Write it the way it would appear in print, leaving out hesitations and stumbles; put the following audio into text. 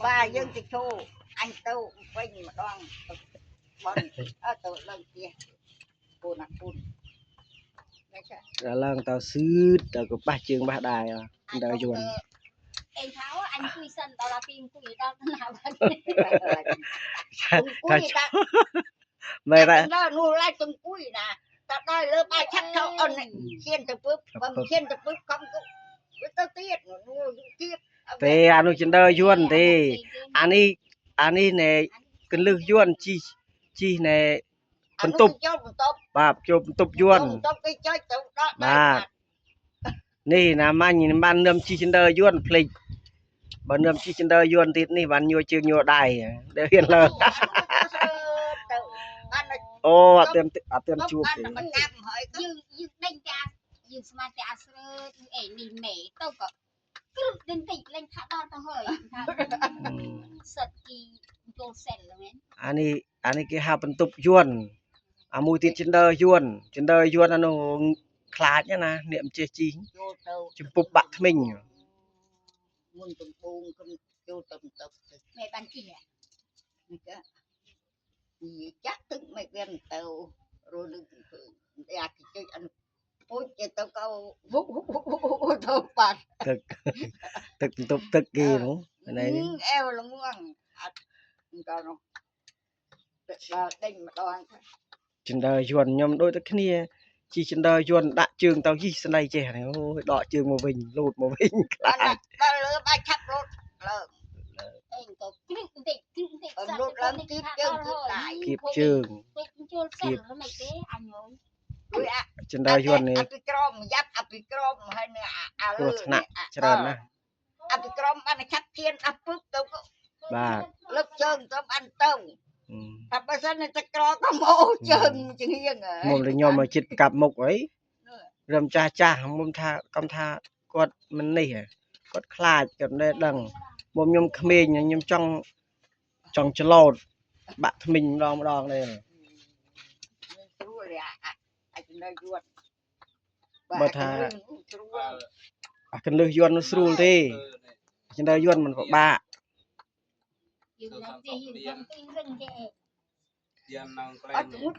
បាទយើងទៅឈោអញទៅវិញម្ដងបនអត់ទៅឡើងផ្ទះពូណាពូននេះចា ដល់ឡើងទៅសឺតទៅក៏ប៉ះជើងប៉ះដែរដល់យួន អេងថាអញអង្គុយសិនដល់ដល់ពីអង្គុយដល់ណាបាត់ អង្គុយតា មែនទេ ដល់នោះឡើយអង្គុយណាតាដល់លើបាយឆាប់ទៅអនឈានទៅពឹបបើឈានទៅពឹបកំទៅទៅទៀតនោះទៀត ទេអានោះចិនដឺយួនទេអានេះអានេះណែកលឹះយួនជីជីណែបន្ទប់ ចូលបន្ទប់ បាទចូលបន្ទប់យួន បន្ទប់គេចុចទៅដល់ បាទនេះណាម៉ាញ់បាននឹមជីចិនដឺយួនភ្លេចបើនឹមជីចិនដឺយួនទៀតនេះបានញួរជើងញួរដៃដែលហ៊ានលើ ទៅបាន អូអត់ទាន់អត់ទាន់ជួបទេ បានកាប់ហើយទៅ យើងយើងដេញតែយើងស្មានតែអាស្រើអេនេះណែទៅក៏គ្រឹះតិចតិចលេងថាដល់ទៅហើយថាសិតគីចូលសិនមែន អានេះអានេះគេហៅបន្ទប់យួនអាមួយទៀតចិនដឺយួនចិនដឺយួនអានោះខ្លាចណាអ្នកមិនចេះជី ចូលទៅ ចំពុបបាក់ថ្មិញ មុនកំពងខ្ញុំចូលទៅបន្ទប់ទៅ មែនបានជី នេះចាចាក់ទឹកមិនវាទៅរលឹកតែអាគេចុចអនពូជទៅកោវុទៅបាត់ ទឹកទឹកបន្ទប់ទឹកគេនោះនេះ អែវល្ងងអត់កោនោះដល់ដេញម្ដង ចិនដឺយួនខ្ញុំដូចតែគ្នាជីចិនដឺយួនដាក់ជើងទៅយីស្នៃចេះអូយដកជើងមកវិញលូតមកវិញខ្លាច ដល់លើបាយឆាប់រត់ឡើង អេងក៏គ្រឹះតិចគ្រឹះតិច រត់ឡើងគៀបជើងគៀបដៃ គៀបជើង តិចចូលសិនមិនទេអញយ ដូចអា ចិនដឺយួននេះ អាពីក្រមយ៉ាប់អាពីក្រមហើយនៅអា គ្រោះថ្នាក់ច្រើនណាស់ អាពីក្រមបានឆាប់ឈានអាពឹកទៅ បាទ លើកជើងទៅបានទៅតែបើសិនតែក្រក៏មកជើងជាងហៀង មុំតែខ្ញុំមកចិត្តកាប់មុខអីរំចាស់ចាស់មុំថាកំថាគាត់មិននេះគាត់ខ្លាចគាត់មិនដឹងមុំខ្ញុំក្មេងខ្ញុំចង់ចង់ច្លោតបាក់ថ្មិញម្ដងម្ដងនេះ ស្រួលអាអាចនៅយួន បើថា ស្រួល អាកលឹះយួននោះស្រួលទេចិនដឺយួនមិនពិបាក យើងឡើងទេយើងទៅរឹងទេ យាននងក្លែ អ ង ត់